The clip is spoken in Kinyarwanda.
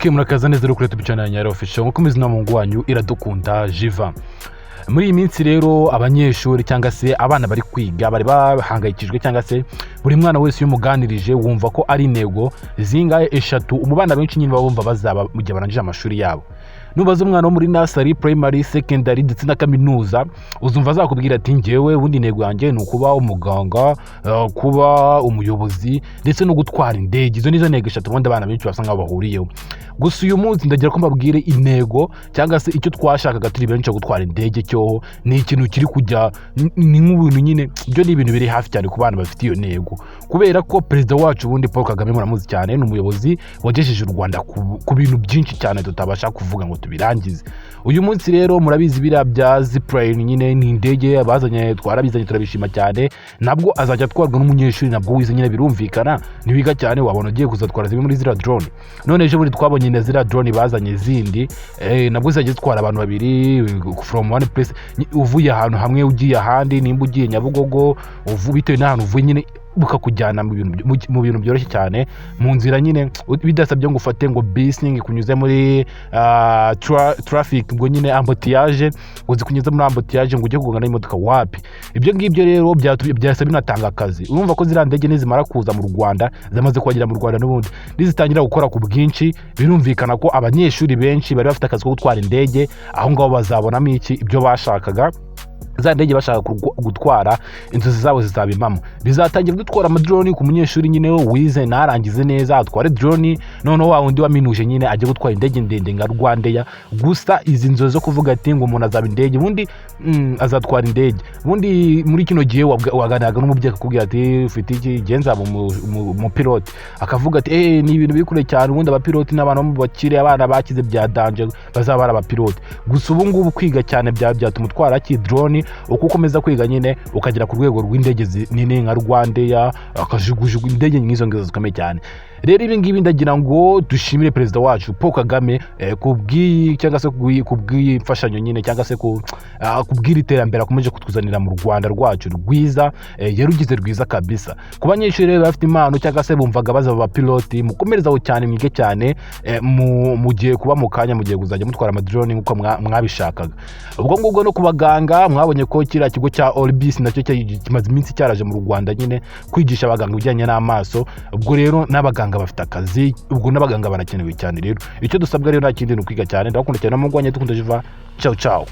Ok, murakaza neza rero kuri YouTube channel ya Nyari Official, nkuko mubizi na mungu wanyu Iradukunda Jiva. Muri iyi minsi rero, abanyeshuri cyangwa se abana bari kwiga bari bahangayikijwe, cyangwa se buri mwana wese iyo umuganirije wumva ko ari intego zingahe? Eshatu. Mu bana benshi nyine baba bumva bazaba mu gihe barangije amashuri yabo. Nubaza umwana wo muri nursery, primary, secondary ndetse na kaminuza, uzumva azakubwira ati: "Njyewe ubundi intego yanjye ni ukuba umuganga, kuba umuyobozi ndetse no gutwara indege." Izo nizo ntego eshatu ubundi abana benshi basa nkaho bahuriyeho. Gusa uyu munsi ndagira ko mbabwire intego cyangwa se icyo twashakaga turi benshi cyo gutwara indege cyoho ni ikintu kiri kujya ni nk'ibintu nyine byo ni ibintu biri hafi cyane ku bana bafite iyo ntego, kubera ko perezida wacu ubundi Paul Kagame muramuzi cyane, ni umuyobozi wagejeje u Rwanda ku bintu byinshi cyane tutabasha kuvuga ngo tubirangize. Uyu munsi rero murabizi biriya bya Zipline nyine ni indege bazanye, twarabizanye, turabishima cyane. Nabwo azajya atwarwa n'umunyeshuri nabwo wize nyine, birumvikana ntiwiga cyane wabona ugiye kuzatwara zimwe muri ziriya drone. None ejo bundi twabonye na ziriya drone bazanye zindi, nabwo zizajya zitwara abantu babiri from one place, uvuye ahantu hamwe ugiye ahandi, nimba ugiye Nyabugogo, bitewe n'ahantu uvuye nyine, bukakujyana mu bintu byoroshye cyane mu nzira nyine, bidasabye ngo ufate ngo bisi ngo ikunyuze muri traffic, ngo nyine embouteillage, ngo zikunyuze muri embouteillage ngo ujye kugongana n'imodoka. Wapi! Ibyo ngibyo rero byahise binatanga akazi. Urumva ko ziriya ndege nizimara kuza mu Rwanda, zamaze kuhagera mu Rwanda n'ubundi, nizitangira gukora ku bwinshi, birumvikana ko abanyeshuri benshi bari bafite akazi ko gutwara indege aho ngaho bazabonamo iki? Ibyo bashakaga, za ndege bashaka gutwara, inzozi zabo zizaba impamo. Bizatangira dutwara amadrone ku munyeshuri nyine wize narangize neza atware drone, noneho wa wundi waminuje nyine ajye gutwara indege ndende nka RwandAir. Gusa izi nzozi zo kuvuga ati ngo umuntu azaba indege ubundi, azatwara indege ubundi, muri kino gihe waganiraga n'umubyeyi akakubwira ati: "Ufite iki?" "Nge nzaba umupilote." Akavuga ati: "Ni ibintu biri kure cyane, ubundi abapiloti n'abantu bo mu bakire, abana bakize bya danger bazaba ari abapilote." Gusa ubu ngubu kwiga cyane byatuma utwara ki? Drone. Uko ukomeza kwiga nyine ukagera ku rwego rw'indege nini nka RwandAir, akajugujugu, indege nk'izo ngizo zikomeye cyane. Rero ibi ngibi ndagira ngo dushimire perezida wacu Paul Kagame, ku bw'iyi cyangwa se ku bw'iyi mfashanyo nyine, cyangwa se ku bw'iri terambere akomeje kutuzanira mu Rwanda rwacu rwiza, yarugize rwiza kabisa. Ku banyeshuri rero bafite impano cyangwa se bumvaga bazaba abapiloti, mukomereze aho cyane, mwige cyane, mugiye kuba mu kanya mugiye kuzajya mutwara amadrone nk'uko mwabishakaga. Ubwo ngubwo no ku baganga, mwabonye ko kiriya kigo cya Orbis nacyo kimaze iminsi cyaraje mu Rwanda nyine kwigisha abaganga ibijyanye n'amaso. Ubwo rero n'abaganga bafite akazi, ubwo n'abaganga barakenewe cyane. Rero icyo dusabwa rero nta kindi, ni ukwiga cyane. Ndabakunda cyane, namugwanye dukunda Jiva. Ciao ciao.